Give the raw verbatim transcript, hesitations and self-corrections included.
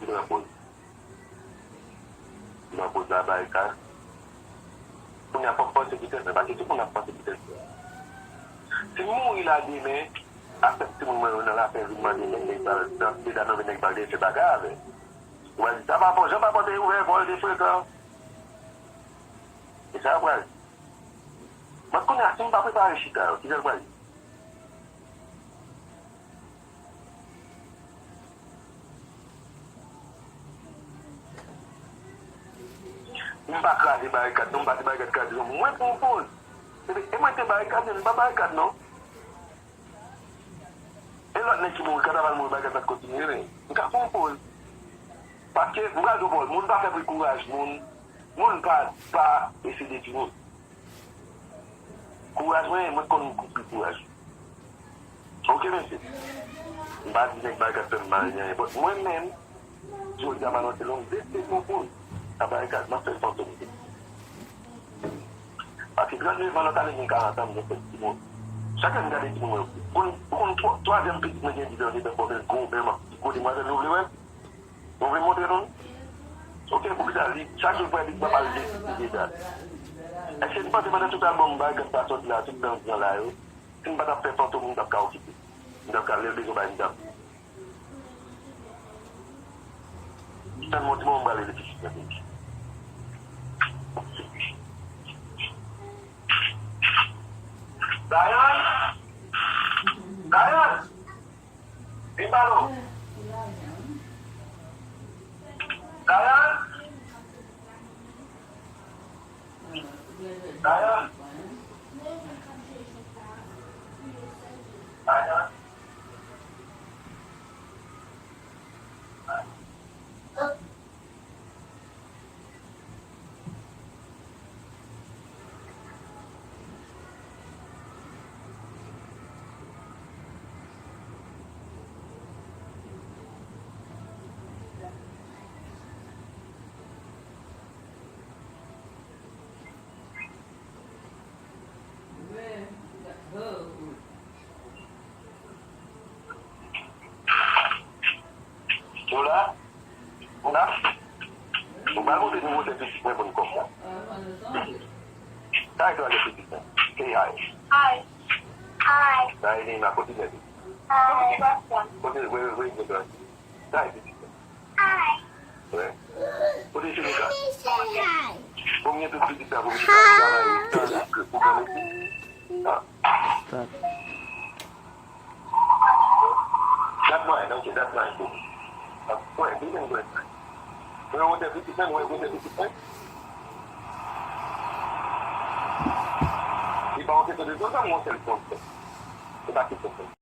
Pran poz. Pran poz la, barikad. Kounye a, fòk panse pou tèt mwen, paske tout moun ap panse pou tèt yo. Si m mouri la demen, afè timoun mwen yo nan lapen vin mande nèg, nèg pa, nan medam yo, nèg pa vle fè bagay avè. Ou va di, sa pa bon, jan pa bon te ouvè vòl de frekan. E sa yo pral di. Mwen konnen si m pa prepare chita yo, ki jan l pral ye? M pa kraze barikad, non, m pa di barikad kraze, non. Mwen pran poz. E, e mwen te barikad, men m pa barikad, non. E lòt nèg ki mouri, kanaval mouri, bagay sa kontinye, men m ka pran poz. Paske, m pral di w, moun pa fè pri kouraj moun, moun pa, pa eseye detwi moun. Kouraj mwen, mwen konn koupri kouraj. Ok, mesye. M pa di nèg bagay fè m mal, ni anyen. But mwen menm, jodi a, m anonse l, m deside pran poz. Sa bagay gad, m ap fè fantom. Paske trannnev an, lòt ane, m gen karant an, m gen sèt timoun. Chak lè m gade timoun mwen, ou konn, ou konn twa-, twazyèm pitit mwen gen diz an, se tankou avèk gwo men, m ap di, gwo demwazèl, nou vle wè l? Nou vle montre nou? Ok, poukisa li, chak jou l pran pitit, m ap al de, de, de, de. Èske n panse pandan tout albòm, bagay sa sòti la, tout dan, dan la yo, si m pa t ap fè fantom, m t ap ka okipe? M t ap ka leve bezwen bay, m t ap Tann m yon ti moman, m prale rele pitit mwen pou li. Dayan! Dayan! Vin ba nou! Dayan! Dayan! Dayan! Yo la? Ou la? Ou pa montre nou wotè pitit mwen pou n kòm la. Sa e twalèt pitit mwen? Say hi. Hi. Hi. Sa e Neymar, kote l ye? Hi. Kote l, wè, wè, wè, wè. Sa e pitit mwen? Hi. Wè. Kote Shelika? Say hi. Pou m gen tout pitit sa pou m travay, pou granmesi. Ah. Start. That's mine, okay, that's mine, cool. Wè, di mwen, wè. Wè, wè, pitit mwen, wè, wè, pitit mwen. Li pa yon kesyon de zòn, sa, mwen, sèl zòn. Se pa kesyon de zòn.